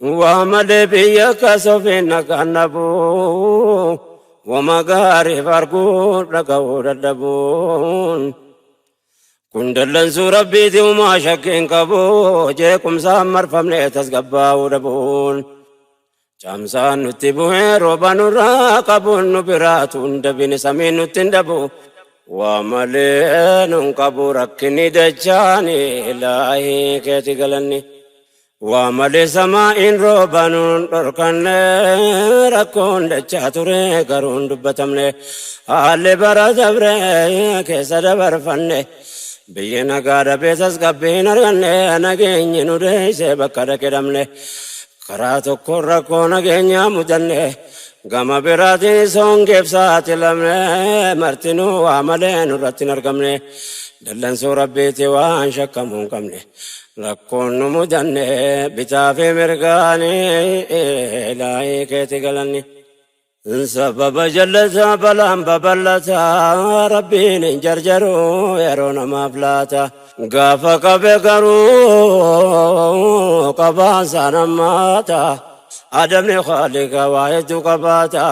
Waa malee biyya kasofiin nagaan dhabu. Wama gaariif arguun dhaga'uu dadhabuun. Kun dallansuu Rabbiiti umaa shakkiin qabu. Jeequmsaan marfamne tasgabbaa'uu dhabuun. Caamsaan nutti bu'ee rooba nurraa qabuun nu biraatu hin dabine samiin nutti hin dhabu. Waa malee nun qabu rakkinni dachaani ilaahii keeti galanni. Waa malee samaa'iin rooba nun dhorkanne rakkoon dachaa ture garuu hin dubbatamne. Haalli bara dabre keessa dabarfanne biyyi nagaa dhabee tasgabbii hin arganne nageenyi nu deeyse bakka dhaqe dhabne. Karaa tokkoon rakkoo nageenyaa mudanne gama biraatiin hongeef saaxilamne martinuu waa malee nurratti hin argamne dallansuu Rabbiiti waan shakkamuu hin qabne rakkoon nu mudanne bitaa fi mirgaanii ilaahii keeti galanni. Sababa jallataa balaan babal'ataa Rabbiin hin jarjaru yeroo namaaf laata. Gaafa qabe garuu qabaan hammaata. Adabni Khaaliqa waa hedduu qabaata.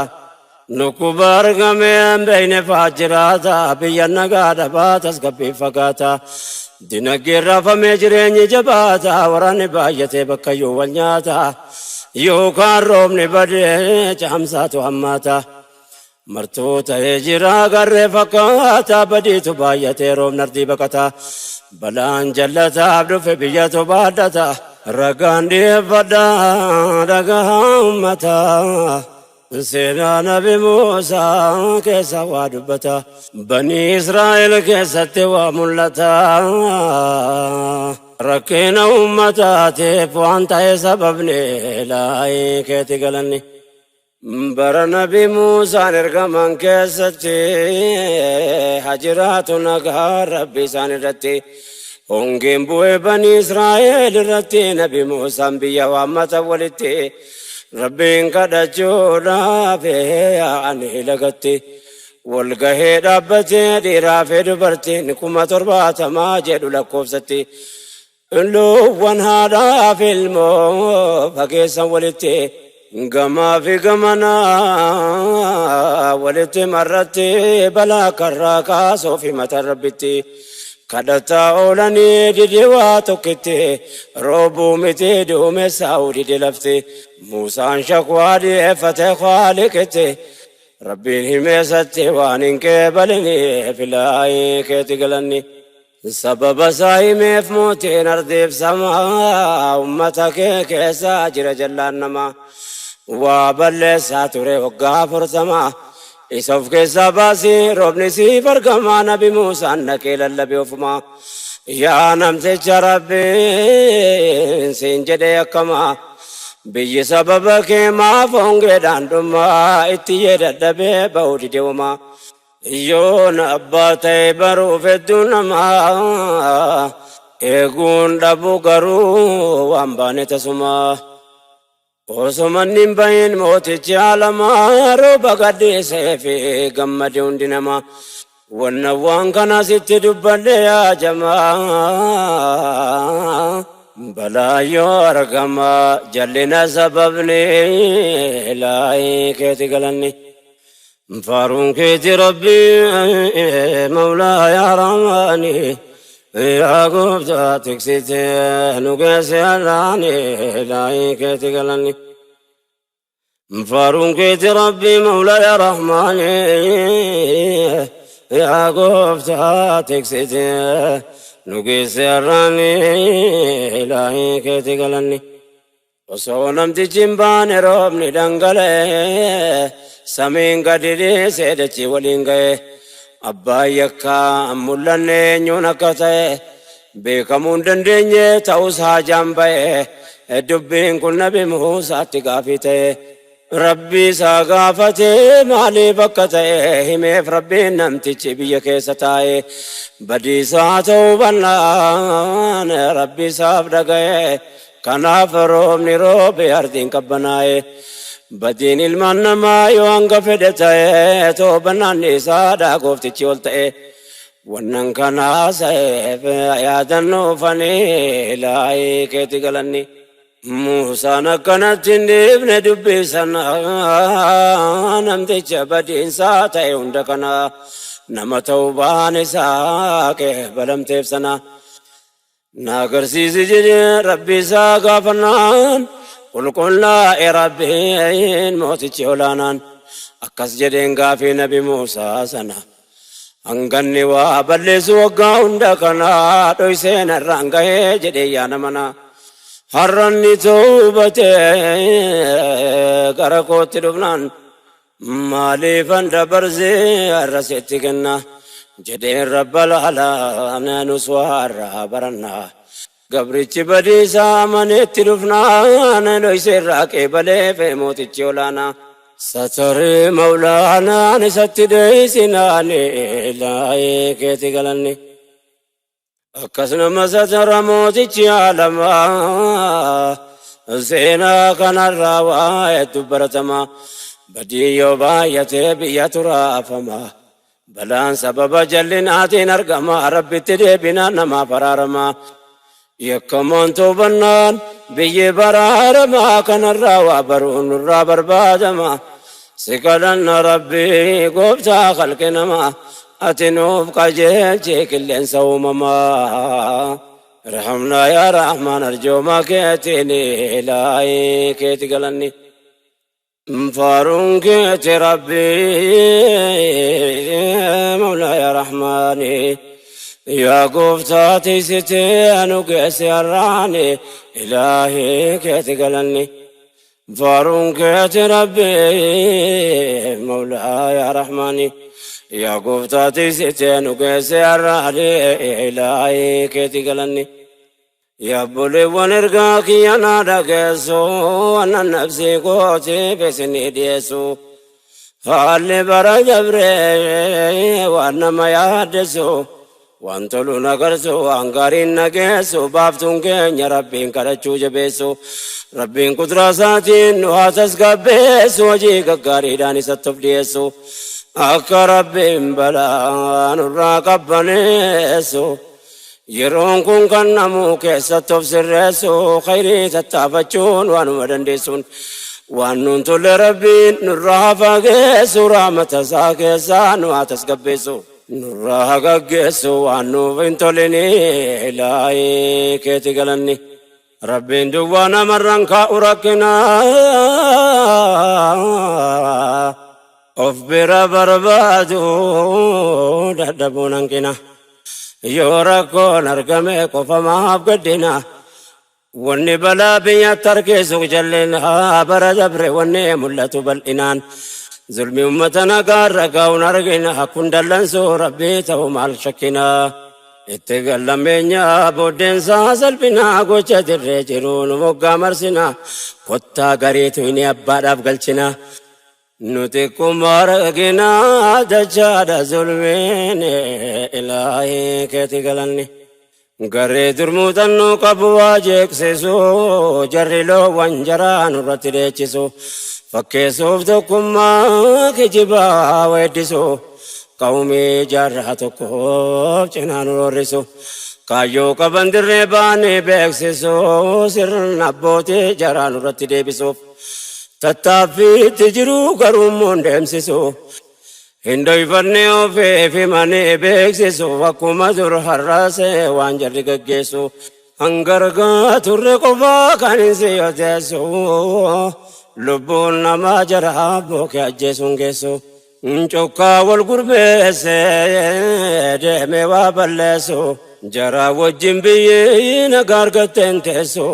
Dhukkuba argamee hin beekne fa'aa jiraata. Biyya nagaa dhabaa tasgabbii fagaata. Dinagdeen raafamee jireenyi jabaata. Waraanni baay'atee bakkayyuu wal nyaata. Yookaan roobni badee caamsaatu hammaata. Martuu ta'ee jira garree fakkaata badiitu baay'atee roobni ardii baqata. Balaan jallataaf dhufe biyyatu baadhata. Ragaan dhiyeeffadha dhagaa uummataa. Seenaa Nabi Muusaa keessa waa dubbata. Banii Israa'el keessatti waa mul'ata. Rakkina uummataatiif waan ta'e sababni ilaahii keeti galanni. Bara Nabi Muusaan ergaman keessatti hajiraatu nagaa Rabbi isaan irratti. Hongeen bu'ee Banii Israa'el irratti Nabi Muusaan biyya waammata walitti. Rabbiin kadhachuudhaaf yaa'anii lagatti. Walgahee dhaabbatee dhiiraa fi dubartiin 70,000 jedhu lakkoofsatti. Loowwan haadhaa fi ilmoo fageessan walitti. Gamaa fi gamanaa walitti marratti balaa karraa kaasuu fi mataa Rabbitti. Kadhataa oolanii dide waa tokkitti roobuu miti duumessaa'uu dide lafti. Muusaan shakwaa dhiyeeffate Khaaliqitti. Rabbiin himeessatti waan hin qeebaliniif ilaahii keeti galanni. Sababa isaa himeef mootiin ardiif samaa ummata kee keessa jira jallaan namaa. Waa balleessaa ture waggaa 40 isa of keessaa baasii roobni siif argamaa. Nabi Muusaan dhaqee lallabe ofumaa. Yaa namticha Rabbiin siin jedhee akkamaa biyyi sababa kee maaf hongeedhaan dhumaa itti yee dadhabee ba'uu dide homaa. Yoon abbaa ta'e baruuf hedduu namaa eeguun dhabu garuu waan baane tasumaa. Osoo manni hin bahin mootichi alamaa rooba gadhiisee fi gammade hundi namaa. Wanna waan kana sitti dubbadhe yaa jamaa. Balaa yoo argama jallina sababni ilaahii keeti galanni. Faaruun keeti Rabbi Mawlaa yaa Rahmaani yaa gooftaa tiksite nu geesse har'aani ilaahii keeti galanni. Faaruun keeti Rabbi Mawlaa yaa Rahmaani yaa gooftaa tiksite nu geesse har'aani ilaahii keeti galanni. Osoo namtichi hin baane roobni dhangala'ee samiin gadi dhiisee dachii waliin ga'e. Abbaan yakkaa mul'anne eenyuun akka ta'e beekamuu hin dandeenye ta'us haajaan ba'e. Dubbiin kun Nabi Muusaatti gaafii ta'e. Rabbi isaa gaafatee maaliif akka ta'e himeef Rabbiin namtichi biyya keessa taa'e badiisaa ta'uu bannaan Rabbi isaaf dhaga'e. Kanaaf roobni roobe ardiin qabbanaa'e. Badiin ilmaan namaa yoo hanga fedhe ta'e toobannaan isaadha gooftichi ol ta'e. Wannan kanaa sa'eef yaadannoo fanii ilaahii keeti galanni. Muusaan akkanatti hin dhiifne dubbii sana, namticha badiinsaa ta'e hunda kana, nama tawbaan isaa qeebalamteef sana. Na agarsiisi jedhee Rabbi isaa gaafannaan, qulqullaa'e Rabbiin mootichi olaanaan. Akkas jedheen gaafii Nabi Muusaa sana. Hanganni waa balleessu waggaa hunda kana dhoysee narraan gahee jedhee yaa namana. Har'anni tawbatee gara kootti dhufnaan, maaliifan dabarsee har'a sitti kenna jedheen Rabbal alaa. Nus waa irraa barannaa. Gabrichi badiisaa amaneetti dhufnaan, dhoysee irraa qeebaleef mootichi olaanaa. Satarii Mawlaanaan isatti dheeysinaan, ilaahee keeti galanni. Akkas nama satara mootichi aalamaa. Seenaa kanarraa waa hedduu baratama. Badii yoo baay'atee biyya turaafama. Balaan sababa jallinaatiin argama. Rabbitti deebinaan namaaf araarama. Yakkamaan toobannaan biyyi baraarama. Kanarraa waa baruun nurraa barbaadama. Si kadhanna Rabbii gooftaa khalqi namaa. Ati nuuf qajeelchi qilleensa uumamaa. Irhamnaa yaa Rahmaan arjooma keetiin, ilaahii keeti galanni. Faaruun keeti Rabbii Mawlaa yaa Rahmaani. Yaa gooftaa tiisitee anu geesse har'aani, ilaahii keeti galanni. Faaruun keeti Rabbii Mawlaa yaa Rahmaani. Yaa gooftaa tiisitee anu geesse har'aani, ilaahii keeti galanni. Yaa obboleewwan, ergaa kiyya naa dhageessu, wannan nafsii kootiif isinii dhiyeessu. Haalli bara dabree waan nama yaaddessu, waan tolu nagarsu, waan gaariin nageessu, baaftuun keenya Rabbiin kadhachuu jabeessu. Rabbiin kuduraa isaatiin nu haa tasgabbeessu, hojii gaggaariidhaan isatti of dhiyeessu. Akka Rabbiin balaa nurraa qabbaneessu. Yeroon kun kan namuu keessatti of sirreessu, khayrii tattaafachuun waanuma dandeessuun. Waan nuun tolle Rabbiin nurraa haa fageessu, rahmata isaa keessaa nu haa tasgabbeessu. Nurraa haa gaggeessu waan nuuf hin tolini, ilaahii keeti galanni. Rabbiin duwwaa namarraan kaa'u rakkina. Of bira barbaadu dadhabuun hanqina. Yoo rakkoon argame qofa maaf gaddina? Wanni balaa biyyatti harkisu jallina, bara dabre wanni mul'atu bal'inaan. Zulmi ummata nagaarra gaa'uun argina, kun dallansuu Rabbii ta'u maal shakkina? Itti gallameenya booddeensaa salphina, gocha dirree jiru nu moggaa marsina. Kottaa gariitu inni abbaadhaaf galchina. Nuti kuma argina dachaadha zulmiin, ilaahii keeti galanni. Garee durmuutannoo qabu waa jeeqsisu, jarri loowwan jaraa nurratti dheechisu. Fakkeessuuf tokkummaa kijibaa weeddisu. Qawmii jaarraa tokkoof cinaa nu roorrisu. Kaayyoo qaban dirree baanii beeksisu, sirna abbootii jaraa nurratti deebisuuf. Tattaaffiitti jiru garuu immoo hin deemsisu. Hin dhoyfanne ofiif himanii beeksisu, akkuma dur har'aasee waan jarri gaggeessu. Hangargaa turre qofaa kan hin siyoteessu. Lubbuun namaa jara bookee ajjeesuun geessu. Cokkaa wal gurmeesse deemee waa balleessu. Jara wajjin biyyi nagaa argatteen teessu.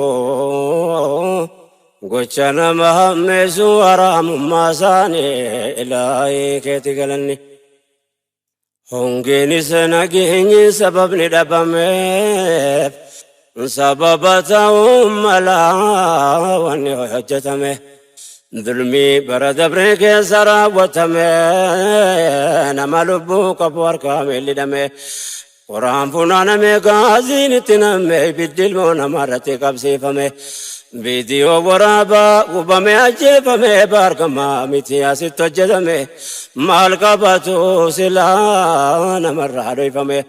Gocha nama hammeessu haraamummaa isaanii, ilaahii keeti galanni. Hongeenis nageenyi sababni dhabameef sababa ta'uu mala wanni hojjetame. Zulmii bara dabree keessa raawwatame, nama lubbuu qabu harkaa miilli hidhame. Qoraan funaaname, gaaziin itti namme, ibiddi ilmoo namarratti qabsiifame. Viidiyoo waraabaa gubame, ajjeefame, baargamaa miti asitti hojjetame. Maal qabatu silaa namarraa dhoyfame?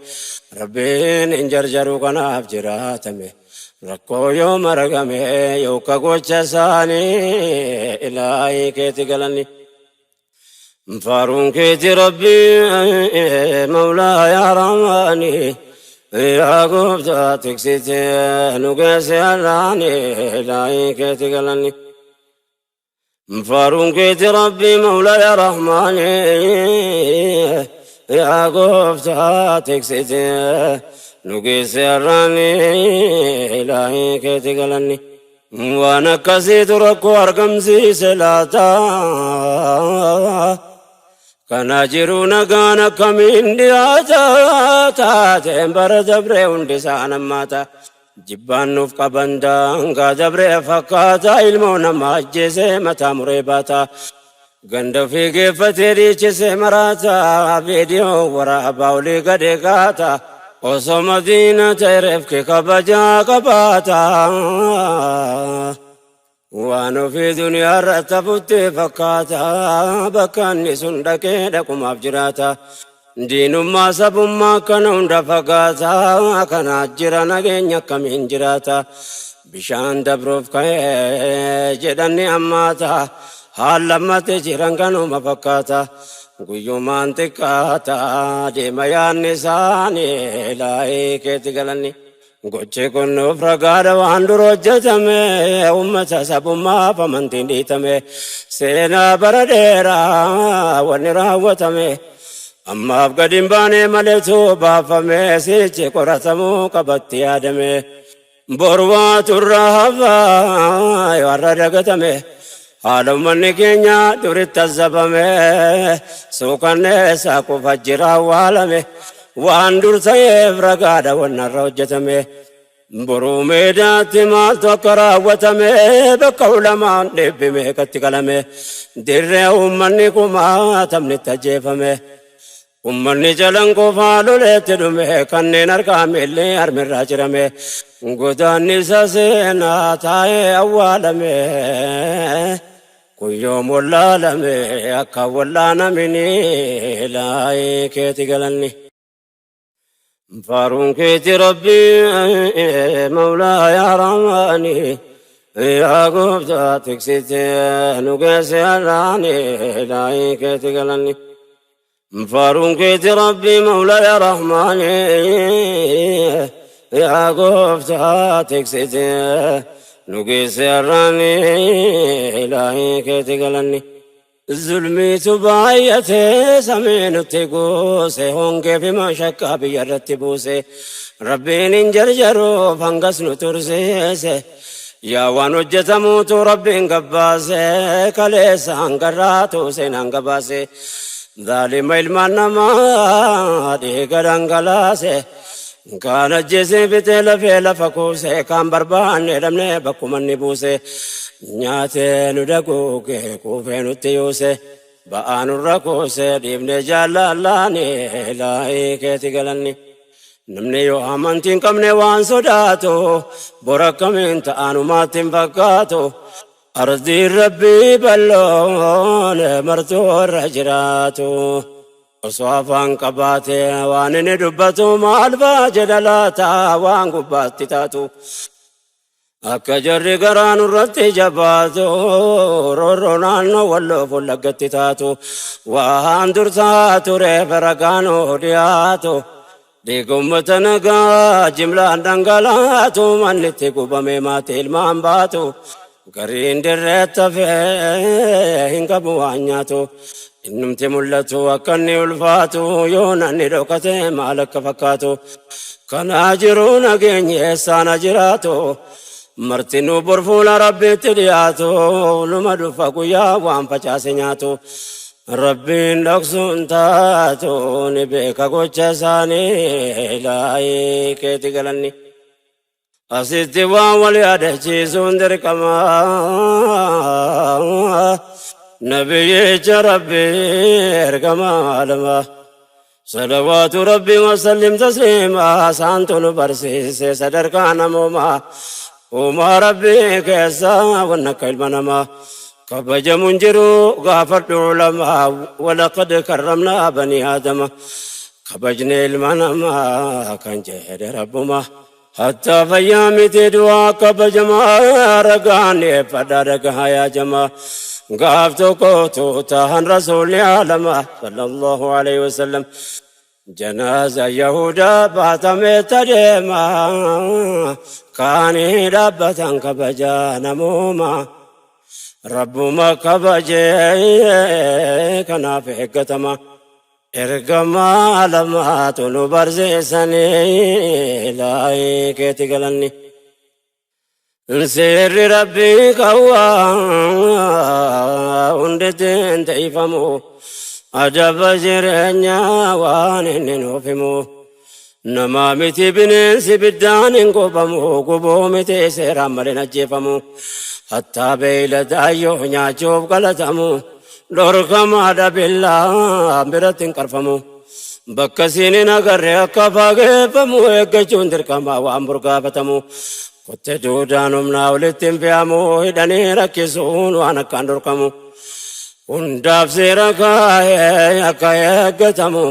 Rabbiin hin jarjaru, kanaaf jiraatame. Rakkoo yoo maragame yookaan gocha isaanii ilaahii keeti galanni. Faaruun keeti Rabbii Mawlaa yaa Rahmaani yaa gooftaa tiksitee nu geesse har'aani ilaahii keeti galanni. Faaruun keeti Rabbii Mawlaa yaa Rahmaani yaa gooftaa tiksitee nu geesse har'aani ilaahii keeti galanni. Waan akkasiitu rakkoo argamsiise laata. Kana jiru nagaan akkamiin dhiyaata taateen bara dabree hundi isaan hammaata. Jibbaan nuuf qaban daangaa dabree fakkaata ilmoo nama ajjeesee mataa muree baata. Ganda ofii geeffatee dhiichisee maraata viidiyoo waraabaa olii gadee kaata. Osoo madiina ta'e reefki kabajaa qabaata. Waan ofii duniyaa irratti hafutti fakkaata bakka inni sun dhaqee dhaqumaaf jiraata. Diinummaa sabummaa kana hunda fagaata kanaa jira nageenya akkamiin jiraata. Bishaan dabruuf ka'ee jedhanni hammaata haala ammatti jiran kanuma fakkaata. Guyyumaan xiqqaata deema yaadni isaanii ilaahii keetti galanni. Gochi kun nuuf ragaadha waan dura hojjetame uummata sabummaaf amantiin dhiitame seenaa bara dheeraa wanni raawwatame ammaaf gadi hin baane maleetu baafame sichi qoratamuu qabatti yaadame boru waatu irraa hafaa yoo har'a dagatame haala uummanni keenya duritti azzabame suukanneessaa kufa jira awwaalame waan dur ta'eef ragaadha wanna irra hojjetame. Boruu meedaatti maaltu akka raawwatame bakka ulamaan dhibbi meeqatti qalame dirree uummanni kumaatamni itti ajjeefame. Uummanni jalan qofaa loleetti dhume kanneen harkaa miillee harmirraa cirame godaanni isa seenaa taa'ee awwaalame. Kun yoom wallaalame akka wallaanamini laayee keeti galanni. Faaruun keeti Rabbii Mawlaa yaa Rahmaani yaa gooftaa tiksitee nu geesse har'aani laayee keeti galanni. Faaruun keeti Rabbii Mawlaa yaa Rahmaani yaa gooftaa tiksitee nu geesse har'aani ilaahii keeti galanni. Zulmiitu baay'atee samii nutti guuse hongee fi mashakkaa biyya irratti buuse Rabbiin hin jarjaruuf hangas nu tursiise. Yaa waan hojjetamuutu Rabbiin gabbaase kaleessa hangarraatu seenaan gabaase. Zaalima ilmaan namaa dhiiga dhangalaase. Kaan ajjeesee fixee lafee lafa kuuse kaan barbaanne dhabnee bakkuma inni buuse. Nyaatee nu daguuge kuufee nutti yuuse. Ba'aa nurra kuuse dhiifnee jaallallaani laayii keeti galanni. Namni yoo amantii hin qabne waan sodaatu bor akkamiin ta'anumaatti hin fakkaatu. Ardiin Rabbii bal'oon martuu irra jiraatu. Osoo afaan qabaate waan inni dubbatu maal ba'a jedha laata waan gubbaatti taatu. Akka jarri garaa nurratti jabaatu roorroo naannoo walloo fullaggatti taatu waan dur ta'aa tureef ragaan dhiyaatu. Dhiiga uummata nagaa jimlaan dhangalaatu manni itti gubame maatii ilmaan baatu. Gariin dirreetti hafee hin qabu waan nyaatu. Innumti mul'atu akka inni ulfaatu yoo namni dhokate maal akka fakkaatu. Kanaa jiru nageenyi eessaan jiraatu. Martinuu bor fuula Rabbiitti dhiyaatu numa dhufa guyyaa waan facaase nyaatu. Rabbiin dhoksuun taatu ni beeka gocha isaanii laayii keeti galanni. Asitti waan wal yaadachiisuun dirqama. Nabiyyicha Rabbii ergama alama. Salawaatu Rabbii wasallim tasliima saantu nu barsiise sadarkaa namoomaa. Uumaa Rabbii keessa wanna akka ilma namaa. Kabajamuun jiru gaafadhu ulamaa walaqad karramnaa banii aadama. Kabajne ilma namaa kan jedhe Rabbuma. Hattaa fayyaa miti du'aa kabajamaa ragaan dhiyeeffadhaa dhagahaa yaa jamaa. Gaaf tokko tuutahan rasuulli alama sallallahu alaihi wasallam. Janaaza Yahudaa baatamee tadeema kaanii dhaabbatan kabajaa namooma. Rabbuma kabajee kanaaf eeggatama. Ergamaa lamaatu nu barsiisanii ilaahii keeti galanni. Seerri Rabbii qawwaa hundittiin teeyfamu adaba jireenyaa waan inni nuuf himu. Namaa miti bineensi biddaan hin gubamu gubuu miti seeraan malee hin ajjeefamu. Hattaa beeyladaayyoo nyaachuuf qalatamu dhorkamaadha billaa biratti hin qarfamu. Bakka siin hin agarre akka fageeffamu eeggachuun dirqama waan burgaafatamu. Kotte duudaan humnaa olitti hin fe'amu hidhanii rakkisuun waan akkaan dhorkamu. Hundaaf seera kaa'ee akka eeggatamu.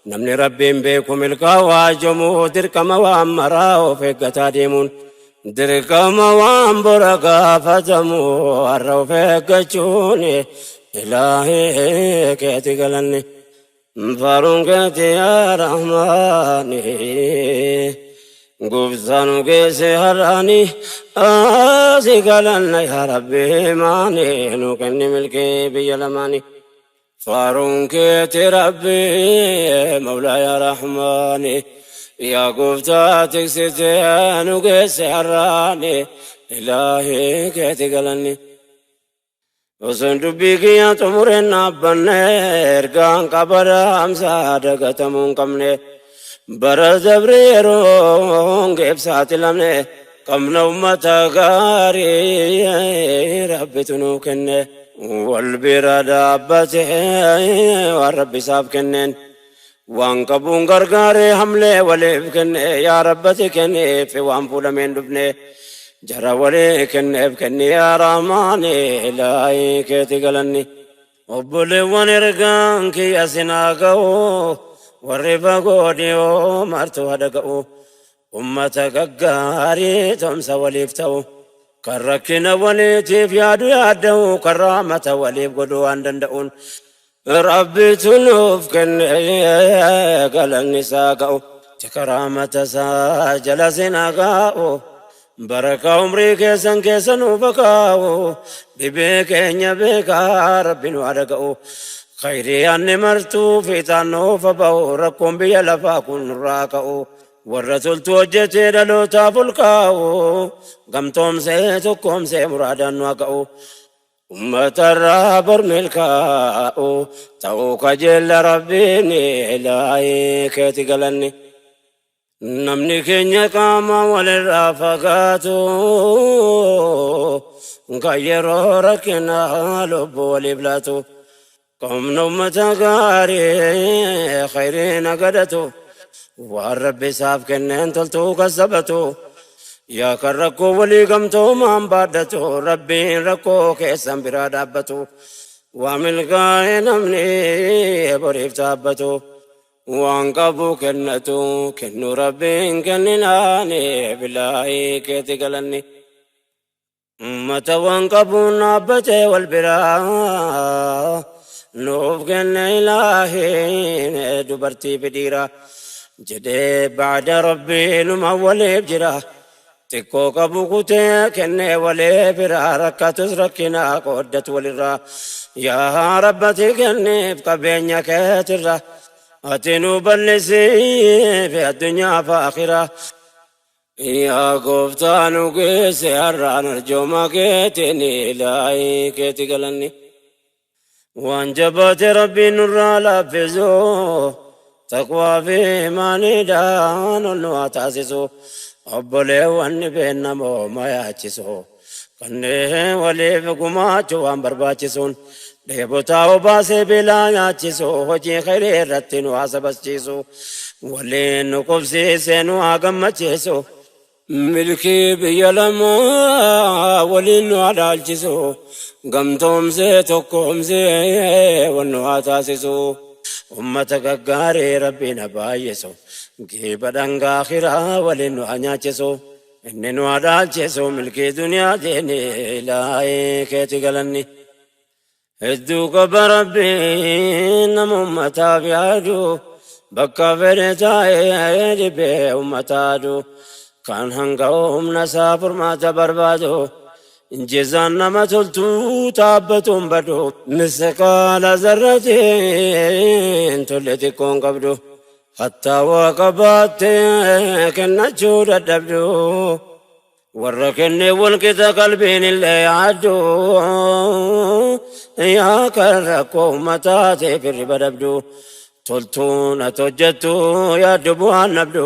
Namni Rabbiin beeku milkaa'u haajomu dirqama waan maraa of eeggataa deemuun. Dirqama waan bora gaafatamu har'a of eeggachuun ilaahii keeti galanni. Faaruun keeti yaa Rahmaani. Gooftaan geesse har'aani si galanna yaa Rabbi maani nu kenni milkii biyya lamaani. Faaruun keeti Rabbi Mawlaa yaa Rahmaani yaa gooftaa tiksitee nu geesse har'aani ilaahii keeti galanni. Osoon dubbii kiyya xumureen dhaabbanne ergaan qaba dhaamsa dagatamuu hin qabne. Bara dabre yeroo hongeef saaxilamne qabna ummata gaarii Rabbitu nuu kenne. Wal bira dhaabbate waan Rabbi isaaf kenneen. Waan qabuun gargaaree hamlee waliif kenne yaa Rabbati kenniif waan fuudhameen dhufne. Jara walii kenneef kenni yaa Rahmaani ilaahii keeti galanni. Obboleewwan ergaan kiyya sinaa ga'u warri fagoo dhiyoo martuu haa dhaga'u. Ummata gaggaarii tumsa waliif ta'u kan rakkina waliitiif yaadu yaadda'u kan rahmata waliif godhu waan danda'uun Rabbitu nuuf kenne galanni isaa ga'u tika rahmata isaa jala sin haa kaa'u barakaa umrii keessan keessa nuuf haa kaa'u dhibee keenya beekaa Rabbi nu haa dhaga'u khayrii anni martuu fiixaan nuuf haa ba'u rakkoon biyya lafaa kun nurraa ka'u warra toltuu hojjetee dhalootaaf ol kaa'u gamtoomsee tokkoomsee muraadaan nu haa ga'u ummatarraa bor milkaa'u ta'uu kajeella Rabbiin ilaahii keeti galanni. Namni keenya qaama walirraa fagaatu kan yeroo rakkinaa lubbuu waliif laatu. Qabna ummata gaarii khayrii nagadatu waan Rabbi isaaf kenneen toltuu kassabatu. Yaa kan rakkoo walii gamtoomaan baadhatu Rabbiin rakkoo keessan biraa dhaabbatu. Waa milkaa'e namni boriif dhaabbatu. Waan qabu kennatu kennu Rabbiin kenninaani bilaahii keeti galanni. Ummata waan qabuun dhaabbatee wal biraa nuuf kenne ilaahiin dubartii fi dhiira jedhee ba'da Rabbii numa waliif jira. Xiqqoo qabu kutee kennee walii biraa rakkatus rakkina qooddatu walirraa. Yaa Rabbati kenniif qabeenya keetirra ati nu bal'isiif addunyaa fi akhiraa. Yaa gooftaa nu geesse har'aan arjooma keetiin ilaahii keeti galanni. Waan jabaate Rabbiin nurraa laaffisu taqwaa fi imaaniidhaan ol nu haa taasisu. Obboleewwan dhibeen namooma yaachisu. Kanneen waliif gumaachuu waan barbaachisuun dheebotaa obaasee beelaa nyaachisu hojii khayrii irratti nu haa sabaschiisu. Waliin nu qubsiisee nu haa gammachiisu. Milkii biyya lamaa waliin nu haa dhaalchisu. Gamtoomsee tokkoomsee wal nu haa taasisu. Ummata gaggaarii Rabbiin haa baay'isu. Geeba dhangaa akhiraa waliin nu haa nyaachisu. Inni nu haa dhaalchisu milkii duniyaatiin ilaahii keeti galanni. Hedduu qaba Rabbiin nama ummataaf yaadu bakka fedhe taa'ee dhibee ummataa adu kan hanga humna isaa furmaata barbaadu jezaan nama toltuu taabbatuun badu misqaala zarratiin tolle xiqqoon qabdu hattaa waa qabaattee kennachuu dadhabdu. Warra kennee wal qixa qalbiin illee yaaddu yaa kan rakkoo ummataa ta'eef hirriba dhabdu toltuun ati hojjettu yaaddu bu'aan dhabdu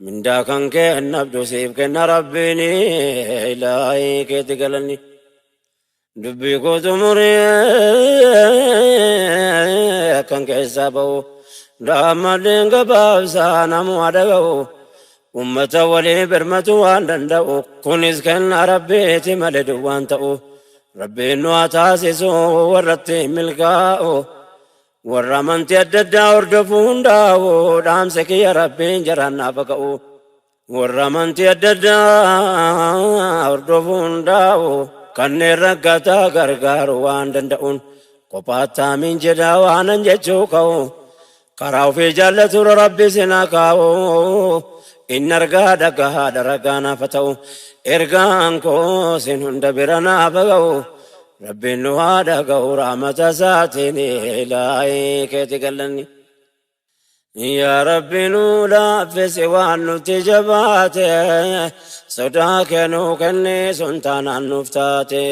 mindaa kan kee hin dhabdu siif kenna rabbiin ilaahii keeti galanni. Dubbii koo xumuree akkan keessaa ba'u daammadheen gabaabsaa namuu haa dhaga'u ummata walii birmatu waan danda'u kunis kennaa rabbiiti malee duwwaan ta'u rabbiin nu haa taasisu warratti milkaa'u warra amantii adda addaa hordofu hundaa'u dhaamsa kiyya rabbiin jaraan naaf haa ga'u. Warra amantii adda addaa hordofu hundaa'u kanneen rakkataa gargaaru waan danda'uun kophaatti aamiin jedhaa waanan jechuu ka'u karaa ofii jaallaturra rabbi isin haa kaa'u inni argaa dhagahaadha ragaa naaf haa ta'u ergaan koo isin hunda bira naaf haa ga'u rabbiin nu haa dhaga'u rahmata isaatiin ilaahii keeti galanni. Yaa Rabbi nuu laaffisi waan nutti jabaate sodaa kee nuu kenni sun taanaan nuuf taate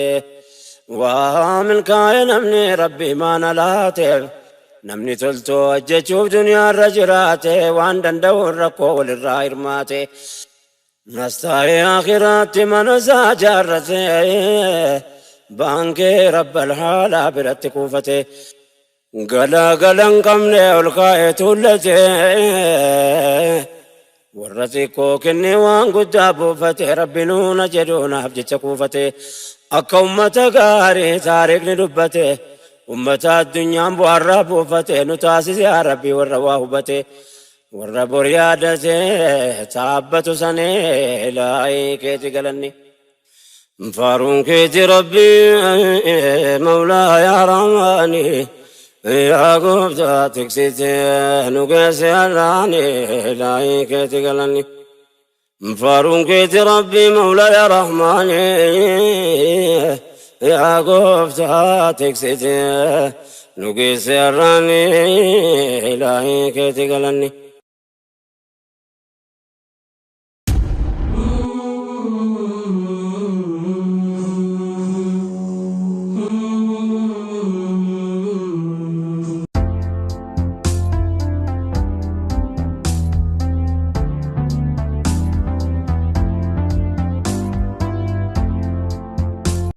waa milkaa'e namni Rabbi maana laateef namni toltuu hojjechuuf duniyaarra jiraate waan danda'uun rakkoo walirraa hirmaate Nas taa'ee akhiraatti mana isaa jaarrate baankii rabbal haalaa biratti kuufate galaa gala hin qabne ol kaa'ee tuullate warra xiqqoo kennee waan guddaa buufate rabbi nuuna jedhu naaf jecha kuufate akka ummata gaarii taariikni dubbate ummata addunyaan bu'aarraa buufate nu taasise yaa rabbi warra waa hubate Warra bor yaadate taabbatu sanii ilaahii keeti galanni. Faaruun keeti rabbi mawlaa yaa rahmaani yaa gooftaa tiksite nu geesse har'aani ilaahii keeti galanni. Faaruun keeti rabbi mawlaa yaa rahmaani yaa gooftaa tiksite nu geesse har'aani ilaahii keeti galanni.